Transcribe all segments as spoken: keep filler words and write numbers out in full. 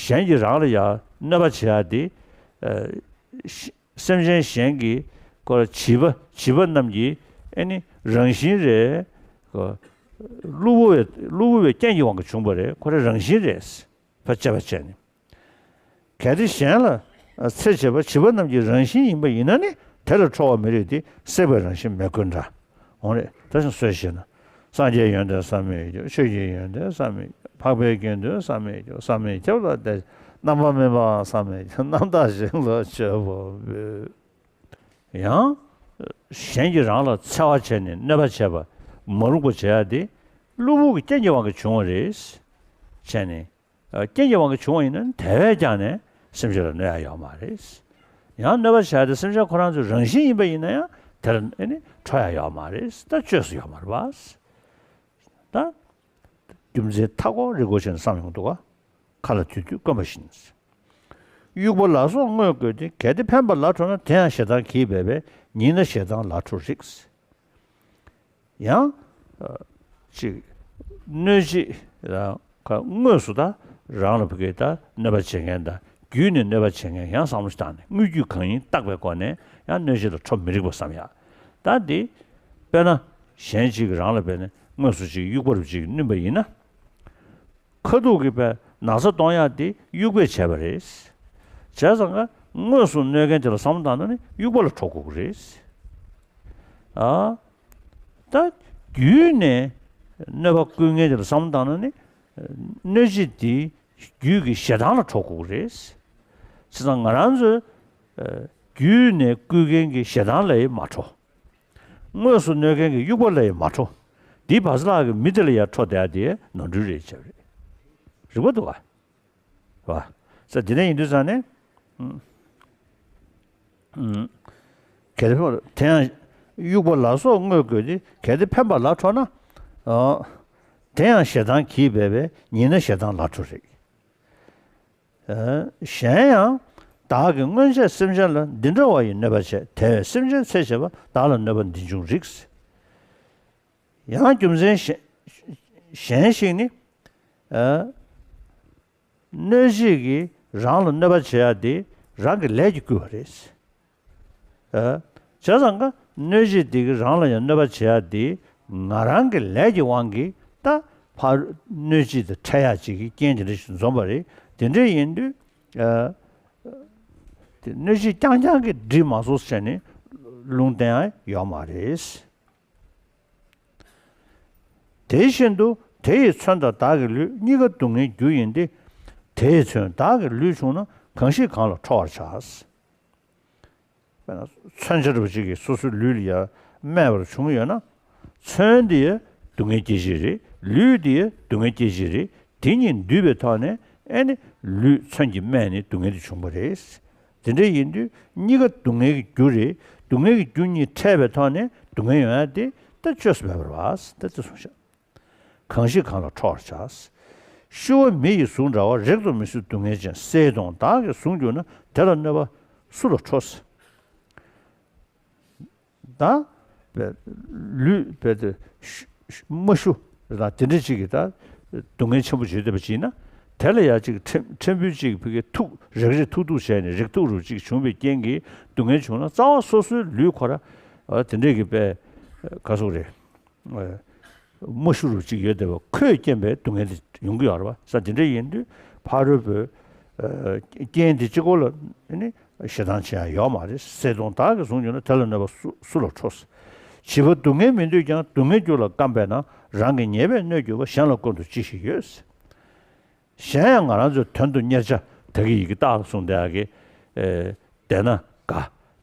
གཞན་གྱིས་རང་ལ་ཡང་གནོད་པ་བྱེད་ཡ་དེ། ཨ་ཤ་སེམས་ཅན་གཞན་གྱི་ཁོ་ལ་བྱིས་པ་བྱིས་པ་རྣམས་ཀྱི་ཨེ་ནི་རང་བཞིན་རེད། ཁོ་གློ་བུར་བའི་གློ་བུར་བའི་རྐྱེན་གྱི་དབང་གིས་བྱུང་བ་རེད། ཁོ་རའི་རང་བཞིན་རེད། ཕར་དཔྱད་པ་བྱས་ནས། གལ་ཏེ་གཞན་ལ་འཚེ་བྱེད་པ་བྱིས་པ་རྣམས་ཀྱི་རང་བཞིན་ཡིན་པ་ཡིན་ན་ནི། དེ་ལ་ཁྲོ་བ་མི་རིགས་ཏེ། སྲེག་པའི་རང་བཞིན་མེ་བཀོད་འདྲ། འོང་རེད། ད་ཅིག་གསལ་བཤད་ན། སངས་རྒྱས་ཡོན་ཏན་བསམ་མི་ཁྱབ། ཆོས་ཀྱི་ཡོན་ཏན་བསམ་མི་ཁྱབ། འཕགས་པའི་དགེ་འདུན་བསམ་མི་ཁྱབ། བསམ་མི་ཁྱབ་ལ་དེ། རྣམ་པར་སྨིན་པའང་བསམ་མི་ཁྱབ། རྣམ་དག་ཞིང་ལ་མཆོད་པ་འབུལ། ཡང་གཞན་གྱིས་རང་ལ་འཚེ་བ་བྱས་ནས་གནོད་པ་བྱས་པ། མ་རུངས་པ་བྱེད་ཡ་དེ་གློ་བུར་གྱི་རྐྱེན་གྱི་དབང་གིས་བྱུང་བ་རེད། བྱས་ནས། རྐྱེན་གྱི་དབང་གིས་བྱུང་བ་ཡིན་ན་དེ་བས་ཀྱང་ནས་སེམས་ཅན་ལ་གནོད་ཡ་ཡོད་མ་རེད། ཡང་གནོད་པ་བྱས་ཏེ་སེམས་ཅན་ཁོ་རང་ཚོའི་རང་བཞིན་ཡིན་པ་ཡིན་ན་ཡང་དེ་ལ་ཨེ་ནི་ཁྲོ་ཡ་ཡོད་མ་རེད། ད་བཅོས་སུ་ཡོད་མ་རེད་པ། ད་རྒྱུ་མཚན་མཐའ་འཁོར་རི་སྒོར་ཕྱིན་ནས་བསམ་ཡོང་འདུག་ག་ཁ་ལ་དུས་དུས་བསྐོན་པ་བཞིན། དབྱུག་པ་ལ་སོགས་དངོས་བཀོལ་ཏེ། གལ་ཏེ་ཕན་པ་ལ་ཁྲོ་ན། དེ་ཡང་ཞེ་སྡང་གིས་སྦད་པས། ཉེས་ན་ཞེ་སྡང་ལ་ཁྲོ་རིགས། ཡང་ཅིག་གནོད་བྱེད་རང་ག་དངོས་སུ་ད་རང་ལ་བུ་གའི་ད་གནོད་པ་བྱེད་མཁན་དང་བརྒྱུད་ནས་གནོད་པ་བྱེད་མཁན། ཡང་བསམ་བློ་བཏང་ནས་དངོས་བརྒྱུད་གང་ཡིན་བརྟག་པའི་སྒོ་ནས་ཡང་གནོད་བྱེད་ལ་ཁྲོ་མི་རིགས་པ་བསམ་ཡ། ད་འདི་དཔེར་ན་གཞན་ཅིག་གིས་རང་ལ་དཔེར་ན་དངོས་སུ་ཅིག་དབྱུག་པ་རུ་ཅིག་བསྣུན་པ་ཡིན་ན། ཁ་ཐུག་གི་པའི་ན་ཚ་གཏོང་ཡག་དེ་དབྱུག་པས་བྱས་པ་རེད། བྱས་ཙང་ཀ་དངོས་སུ་གནོད་མཁན་དེ་ལ་བསམ་བློ་བཏང་ན་ནི་དབྱུག་པ་ལ་ཁྲོ་དགོས་ཀྱི་རེད། ཨ། ད་བརྒྱུད་ནས་གནོད་པ་བསྐུལ་མཁན་དེ་ལ་བསམ་བློ་བཏང་ན་ནི་གནོད་བྱེད་དེ་བརྒྱུད་ཀྱི་ཞེ་སྡང་ལ་ཁྲོ་དགོས་ཀྱི་རེད། བྱས་ཙང་ང་རང་ཚོས་བརྒྱུད་ནས་བསྐུལ་མཁན་གྱི་ཞེ་སྡང་ལ་ཡང་མ་ཁྲོ། དངོས་སུ་གནོད་མཁན་གྱི་དབྱུག་པ་ལ་ཡང་མ་ཁྲོ། འདིའི་བར་ལ་གི་མི་དེ་ལ་ཡང་ཁྲོ་བསྡད་དེ་ནོར་འཁྲུལ་རེད་བྱས་པ་རེད། རིག་པ་འདུག་ག་བ། ས་འདི་ནས་ཡིན་དུས་ཙང་ནས། ཨུམ། ཨུམ། གལ་ཏེ་དེ་ཡང་དབྱུག་པ་ལ་སོགས་དངོས་བཀོལ་ཏེ། གལ་ཏེ་ཕན་པ་ལ་ཁྲོ་ན། ཨ། དེ་ཡང་ཞེ་སྡང་གིས་སྦད་པས། ཉེས་ན་ཞེ་སྡང་ལ་ཁྲོ་རིགས། གཞན་ཡང་། བདག་གིས་སྔོན་ཆད་སེམས་ཅན་ལ། འདི་འདྲ་བ་ཡི་གནོད་པ་བྱས། དེ་བས་སེམས་ཅན་འཚེ་བྱེད་པ། བདག་ལ་གནོད་པ་འདི་འབྱུང་རིགས། ཡང་རྒྱུ་མཚན་གཞན་གཞན་ཞིག་ནི། ཨ། གནོད་བྱེད་ཀྱིས་རང་ལ་གནོད་པ་བྱེད་ཡ་དེ་རང་གི་ལས་ཀྱིས་བསྐུལ་བ་རེད། ཨ། བྱས་ཙང་ཀ་གནོད་བྱེད་དེ་གིས་རང་ལ་ཡང་གནོད་པ་བྱེད་ཡ་དེ་ང་རང་གི་ལས་ཀྱི་དབང་གིས་ད་ཕར་གནོད་བྱེད་དེ་འཕྲད་ཡ་ཅིག་གི་རྐྱེན་དེ་འདྲ་ཞིག་འཛོམས་པ་རེད། དེ་འདྲ་ཡིན་དུས། ཨ། དེ་གནོད་བྱེད་རྐྱང་རྐྱང་གིས་འགྲིག་མ་སོང་ཟེར་ནས་ལུང་བསྟན་ཡ་ཡོད་མ་རེད། དེ་བཞིན་དུ་དེ་ཡི་མཚོན་དང་བདག་གི་ལུས། གཉིས་ཀ་སྡུག་བསྔལ་རྒྱུ་ཡིན་ཏེ། དེ་ཡི་མཚོན་བདག་གི་ལུས་བྱུང་ན། གང་ཞིག་གང་ལ་ཁྲོ་བར་བྱ། དཔེར་ན་མཚོན་ཆ་འདྲ་པོ་ཅིག་གིས་སོ་སོའི་ལུས་ལ་ཡ་རྨས་པར་བྱུང་ཡོད་ན། མཚོན་དེ་ཡི་སྡུག་བསྔལ་སྐྱེད་བྱེད་རེད། ལུས་དེ་ཡི་སྡུག་བསྔལ་སྐྱེད་བྱེད་རེད། དེ་གཉིས་འདུས་པའི་ཐོག་ནས་ཨེ་ནི་ལུས་མཚོན་གྱིས་རྨས་ནས་སྡུག་བསྔལ་དེ་བྱུང་བ་རེད། དེ་འདྲ་ཡིན་དུས་གཉིས་ཀ་སྡུག་བསྔལ་གྱི་རྒྱུ་རེད། སྡུག་བསྔལ་གྱི་རྒྱུ་གཉིས་འཕྲད་པའི་ཐོག་ནས་སྡུག་བསྔལ་ཡོང་ཡ་དེ་ད་བཅོས་སུ་མེད་པ་རེད་པ། ད་དེ་གསུངས་ཤག་གང་ཞིག་གང་ལ་ཁྲོ་བར་བྱ། ཤི་བ་མི་ཡི་གཟུགས་འདྲ་བ། རེག་ཏུ་མི་བཟོད་སྡུག་བསྔལ་ཅན། གསེར་གདུང་བདག་གིས་བཟུང་གྱུར་ན། དེ་ལ་གནོད་པ་སུ་ལ་ཁྲོ། ད་ལུས་པའི་དེ་རྨ་ཤུ་དང་དེ་འདྲ་ཅིག་གིས་ད་སྡུག་བསྔལ་ཆེན་པོ་བྱེད་བསྡད་པ་ཅིག་ཡིན་ན། དེ་ལ་ཡ་ཅིག་ཕྲན་ཕྲན་བུ་ཅིག་ཕ་གི་ཐུག་རེག་རེག་ཐུག་ཐུག་བྱས་ནས་རེག་ཐུག་རུ་ཅིག་བྱུང་བའི་རྐྱེན་གྱིས་སྡུག་བསྔལ་བྱུང་ན། རྩ་བ་སོ་སོའི་ལུས་ཁོ་ར་དེ་འདྲས་ཀྱི་པའི་ག་སོགས་རེད། རྨ་ཤུ་རུ་ཅིག་ཡོད་བསྡད་པ་ཁོས་རྐྱེན་པས་སྡུག་བསྔལ་དེ་ཡོང་གི་ཡོད་རེད་པ། ས་དེ་འདྲ་ཡིན་དུས་ཕ་རོལ་པོའི་རྐྱེན་དེ་གཅིག་པོ་ལ་ནི་ཞེ་སྡང་བྱེད་ཡ་ཡོད་མ་རེད། གསེར་གདུང་བདག་གིས་བཟུང་གྱུར་ན། དེ་ལ་གནོད་པ་སུ་སུ་ལ་ཁྲོ། བྱིས་པ་སྡུག་བསྔལ་མི་འདོད་ཀྱང་། སྡུག་བསྔལ་རྒྱུ་ལ་བརྐམ་པས་ན། རང་གི་ཉེས་པས་གནོད་གྱུར་པ། གཞན་ལ་བཀོན་དུ་ཅི་ཞིག་ཡོད། གཞན་ཡང་ང་རང་ཚོའི་དོན་དུ་གཉེར་བྱ་ད་གི་ཡི་གེ་རྟགས་ལ་གསུངས་བསྡད་ཡ་གི། ཨེ། བདེ་ན་དགའ།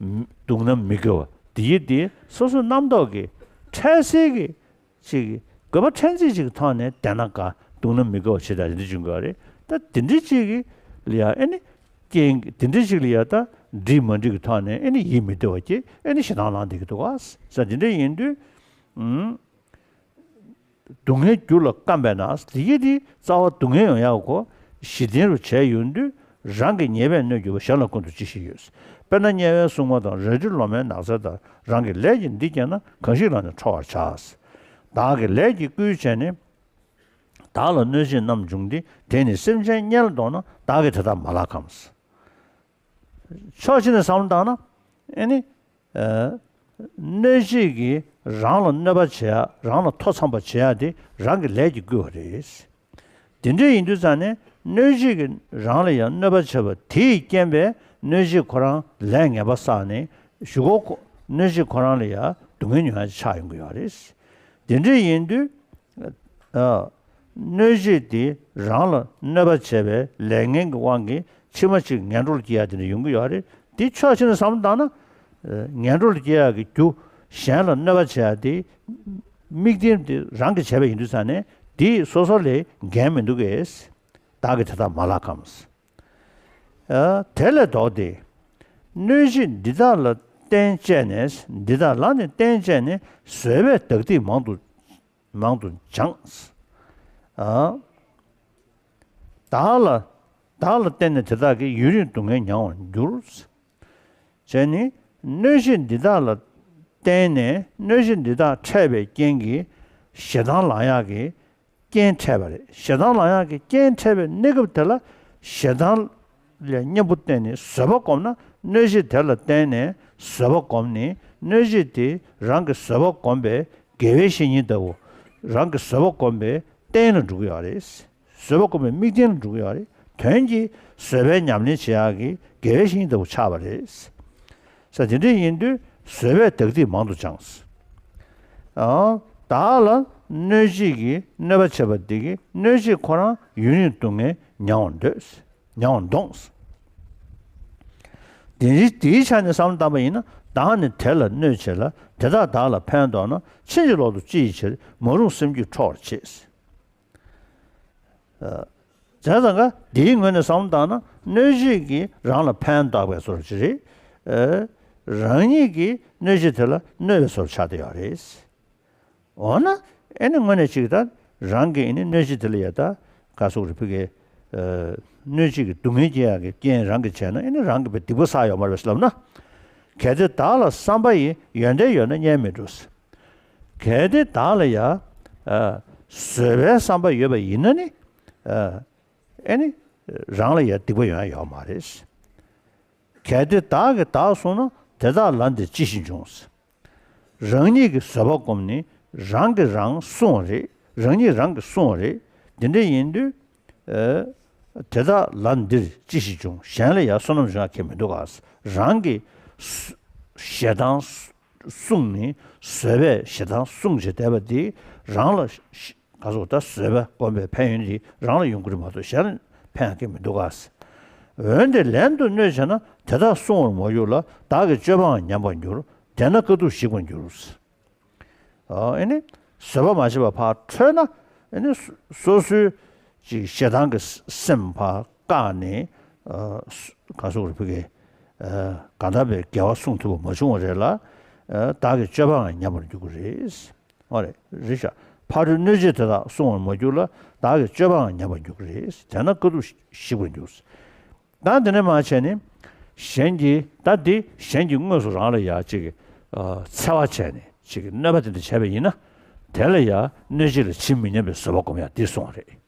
སྡུག་ན་མི་དགའ་བ། དེ་ཡི་དེ་སོ་སོའི་རྣམ་རྟོག་གི་འཕྲལ་སེལ་གྱི་ཅིག་གི་དགོས་པ་ཕྲན་ཚེགས་ཅིག་གི་ཐོག་ནས་བདེ་ན་དགའ། སྡུག་ན་མི་དགའ་བ་བྱེད་ད་དེ་འདྲ་བྱུང་གི་ཡོད་རེད། ད་དེ་འདྲ་ཅིག་གི་ལ་ཡ་ཨེ་ནི་རྐྱེན་དེ་འདྲ་ཅིག་ལ་ཡ་ད་འགྲིག་མ་འགྲིག་གི་ཐོག་ནས་ཨེ་ནི་ཡིད་མི་བདེ་བ་སྐྱེ། ཨེ་ནི་ཞེ་སྡང་ལངས་བསྡད་ཀྱི་འདུག་ག་ས་དེ་འདྲ་ཡིན་དུས། ཨུམ། སྡུག་བསྔལ་རྒྱུ་ལ་བརྐམ་པས་ན། དེ་ཡི་དེ་རྩ་བ་སྡུག་བསྔལ་ཡོང་ཡག་གོ་གཞི་རྟེན་རུ་བྱས་ཡོང་དུས། རང་གི་ཉེས་པས་གནོད་གྱུར་པ། གཞན་ལ་བཀོན་དུ་ཅི་ཞིག་ཡོད། དཔེར་ན་དམྱལ་བའི་སྲུང་མ་དང་། རལ་གྲི་ལོ་མའི་ནགས་ཚལ་ལྟར། རང་གི་ལས་ཀྱིས་འདི་བསྐྱངས་ན། གང་ཞིག་ལ་ནི་ཁྲོ་བར་བྱ། བདག་གི་ལས་ཀྱིས་བསྐུལ་བྱས་ནས། བདག་ལ་གནོད་བྱེད་རྣམས་བྱུང་སྟེ། དེ་ནི་སེམས་ཅན་དམྱལ་ལ་ལྡོག་ན། བདག་གིས་དེ་དག་མ་བརླག་གམ། ཕྱོགས་གཅིག་ནས་བསམ་བློ་བཏང་ན། ཨེ་ནི། ཨ། གནོད་བྱེད་ཀྱིས་རང་ལ་གནོད་པ་བྱེད་ཡ། རང་ལ་མཐོ་འཚམ་པ་བྱེད་ཡ་དེ་རང་གི་ལས་ཀྱིས་བསྐུལ་བ་རེད། དེ་འདྲ་ཡིན་དུས་ཙང་ནས་གནོད་བྱེད་ཀྱིས་རང་ལ་ཡང་གནོད་པ་བྱས་པ་དེའི་རྐྱེན་པས་གནོད་བྱེད་ཁོ་རང་ལས་ངན་པ་བསགས་ནས་གཞུག་གུ་ཁོ་གནོད་བྱེད་ཁོ་རང་ལ་ཡང་སྡུག་བསྔལ་མྱོང་ཡ་ཆགས་ཡོང་གི་ཡོད་རེད། དེ་འདྲ་ཡིན་དུས། ཨ། གནོད་བྱེད་དེ་རང་ལ་གནོད་པ་བྱས་པའི་ལས་ངན་གྱི་དབང་གིས་ཕྱི་མ་ཅིག་ངན་འགྲོ་ལ་སྐྱེ་ཡ་དེ་འདྲ་ཡོང་གི་ཡོད་རེད། དེ་ཕྱོགས་གཅིག་ནས་བསམ་བློ་བཏང་ན། ཨ། ངན་འགྲོ་ལ་སྐྱེ་ཡ་གི་རྒྱུ་གཞན་ལ་གནོད་པ་བྱེད་ཡ་དེ་དམིགས་རྟེན་དེ་རང་གིས་བྱས་པ་ཡིན་དུས་ཙང་ནས་དེ་སོ་སོ་ལས་འགན་མི་འདུག་གས། བདག་གིས་དེ་དག་མ་བརླག་གམ། ཨ། དེ་ལས་ལྡོག་སྟེ། གནོད་བྱེད་འདི་དག་ལ་བརྟེན་བཅས་ནས། འདི་དག་ལ་ནི་བརྟེན་བཅས་ནས་བཟོད་པས་བདག་སྡིག་མང་དུ་མང་དུ་སྦྱངས། ཨ། བདག་ལ་བདག་ལ་བརྟེན་ནས་དེ་དག་གིས་ཡུན་རིང་སྡུག་བསྔལ་མྱང་བར་འགྱུར། བྱས་ནས་གནོད་བྱེད་འདི་དག་ལ་བརྟེན་ནས། གནོད་བྱེད་འདི་དག་འཕྲད་པའི་རྐྱེན་གྱིས་ཞེ་སྡང་ལངས་ཡག་གི་རྐྱེན་འཕྲད་པ་རེད། ཞེ་སྡང་ལངས་ཡག་གི་རྐྱེན་འཕྲད་པའི་གནས་སྐབས་དེ་ལ་ཞེ་སྡང་ལ་གཉེན་པོ་བསྟེན་ནས་བཟོད་པ་བསྒོམས་ན། གནོད་བྱེད་དེ་ལ་བརྟེན་ནས་བཟོད་པ་བསྒོམས་ནས། གནོད་བྱེད་དེ་རང་གི་བཟོད་པ་བསྒོམས་པའི་དགེ་བའི་བཤེས་གཉེན་ལྟ་བུ། རང་གི་བཟོད་པ་བསྒོམས་པའི་རྟེན་ལ་འགྲོ་གི་ཡོད་རེད། བཟོད་པ་བསྒོམས་པའི་དམིགས་རྟེན་ལ་འགྲོ་གི་ཡོད་རེད། དོན་གྱིས་བཟོད་པའི་ཉམས་ལེན་བྱེད་ཡག་གི་དགེ་བའི་བཤེས་གཉེན་ལྟ་བུ་ཆགས་པ་རེད། ས་དེ་འདྲ་ཡིན་དུས་བཟོད་པས་བདག་སྡིག་མང་དུ་སྦྱངས། ཨ། བདག་ལ་གནོད་བྱེད་ཀྱིས་གནོད་པ་བྱས་པ་དེ་གིས་གནོད་བྱེད་ཁོ་རང་ཡུན་རིང་སྡུག་བསྔལ་མྱང་བར་འདོད། མྱང་བར་འདོད། དེའི་དེའི་ཆ་ནས་བསམ་བློ་བཏང་པ་ཡིན་ན། བདག་ནི་དེ་ལ་གནོད་བྱེད་ལ། དེ་དག་བདག་ལ་ཕན་འདོགས་ན། ཕྱིན་ཅི་ལོག་ཏུ་ཅི་ཡི་ཕྱིར། མ་རུངས་སེམས་རྒྱུད་འཕྲོག་པར་བྱེད། ཨ། བྱས་ཙང་ཀ་འདིའི་ངོས་ནས་བསམ་བློ་བཏང་ན། གནོད་བྱེད་ཀྱིས་རང་ལ་ཕན་བཏགས་པའི་བཟོ་འདྲ་ཅིག་རེད། ཨ། རང་ཉིད་ཀྱིས་གནོད་བྱེད་དེ་ལ་གནོད་པའི་བཟོ་འདྲ་ཆགས་བསྡད་ཡོད་རེད། འོ་ན་ཨེ་ནི་དངོས་གནས་ཅིག་ད་རང་གིས་ཨེ་ནི་གནོད་བྱེད་དེ་ལ་ཡ་ད་ག་སོགས་རེ་ཕུལ་གི། ཨ། གནོད་བྱེད་ཀྱི་སྡུག་བསྔལ་སྐྱེ་ཡག་གི་རྐྱེན་རང་གིས་བྱས་ན། ཨེ་ནི་རང་གིས་དཔེ་སྡིག་པ་བསགས་ཡོད་མ་རེད་པས་ལབ་ན། གལ་ཏེ་བདག་ལ་བསམ་པ་ཡི། ཡོན་ཏན་ཡོད་ན་གཉེན་མི་འགྲོ། གལ་ཏེ་བདག་ལ་ཡ། ཨ། བཟོད་པའི་བསམ་པ་ཡོད་པ་ཡིན་ན་ནི། ཨ། ཨེ་ནི་རང་ལ་ཡ་སྡིག་པ་ཡོང་ཡ་ཡོད་མ་རེད། གལ་ཏེ་བདག་གིས་བདག་བསྲུངས་ན། དེ་དག་ལ་འདིར་ཅི་ཞིག་འབྱུང་། རང་ཉིད་ཀྱིས་བཟོད་པ་བསྒོམས་ནས་རང་གིས་རང་བསྲུང་བ་རེད། རང་ཉིད་རང་གིས་བསྲུང་བ་རེད། དེ་འདྲ་ཡིན་དུས། ཨ། དེ་དག་ལ་འདིར་ཅི་ཞིག་འབྱུང་། གཞན་ལ་ཡང་བསོད་ནམས་འབྱུང་ཡ་གང་ཡང་མི་འདུག་ག་ཞེ་སྡང་བསྲུང་ནས་བཟོད་པས་ཞེ་སྡང་བསྲུང་བྱས་བསྡད་པ་དེ་རང་ལ་ག་སོགས་ད་བཟོད་པ་བསྒོམས་པའི་ཕན་ཡོན་དེ་རང་ལ་ཡོང་གི་རེད་མ་གཏོགས་གཞན་ལ་ཕན་ཡང་གང་ཡང་མི་འདུག་ག་འོན་ཏེ་ལན་དུ་གནོད་བྱས་ན། དེ་དག་བསྲུང་བར་མ་གྱུར་ལ། བདག་གི་སྤྱོད་པའང་ཉམས་པར་འགྱུར། དེས་ན་དཀའ་ཐུབ་ཞིག་པར་འགྱུར། ཨ། ཨེ་ནི་བཟོད་པ་མ་བྱས་པ་ཕར་འཕྲོད་ན། ཨེ་ནི་སོ་སོའི་ཅིག་ཞེ་སྡང་གི་སེམས་ཕར་བཀག་ནས། ཨ། ག་སོགས་རེ་ཕུལ་གི། ཨ། གང་དག་པའི་དགེ་བ་བསྲུང་ཐུབ་པ་མ་བྱུང་བ་རེད་ལ། ཨ། བདག་གི་སྤྱོད་པའང་ཉམས་པར་འགྱུར་གྱི་རེད། ཨོ་རེད། རེད་ཤག་ཕ་རོལ་གནོད་བྱེད་དེ་དག་བསྲུང་བར་མ་གྱུར་ལ། བདག་གི་སྤྱོད་པའང་ཉམས་པར་འགྱུར་གྱི་རེད། དེས་ན་དཀའ་ཐུབ་ཞིག་པར་འགྱུར། ད་དེ་ནས་མར་བྱས་ནས་གཞན་གྱིས། ད་འདི་གཞན་གྱིས་དངོས་སུ་རང་ལ་ཡ་ཅིག་ཨ། འཚེ་བ་བྱས་ནས་ཅིག་གནོད་པ་དེ་འདྲ་བྱས་པ་ཡིན་ན། དེ་ལ་ཡ་གནོད་བྱེད་ལ་ཇི་མི་སྙམ་པའི་བཟོད་པ་སྒོམ་ཡ་འདི་གསུངས་པ་རེད།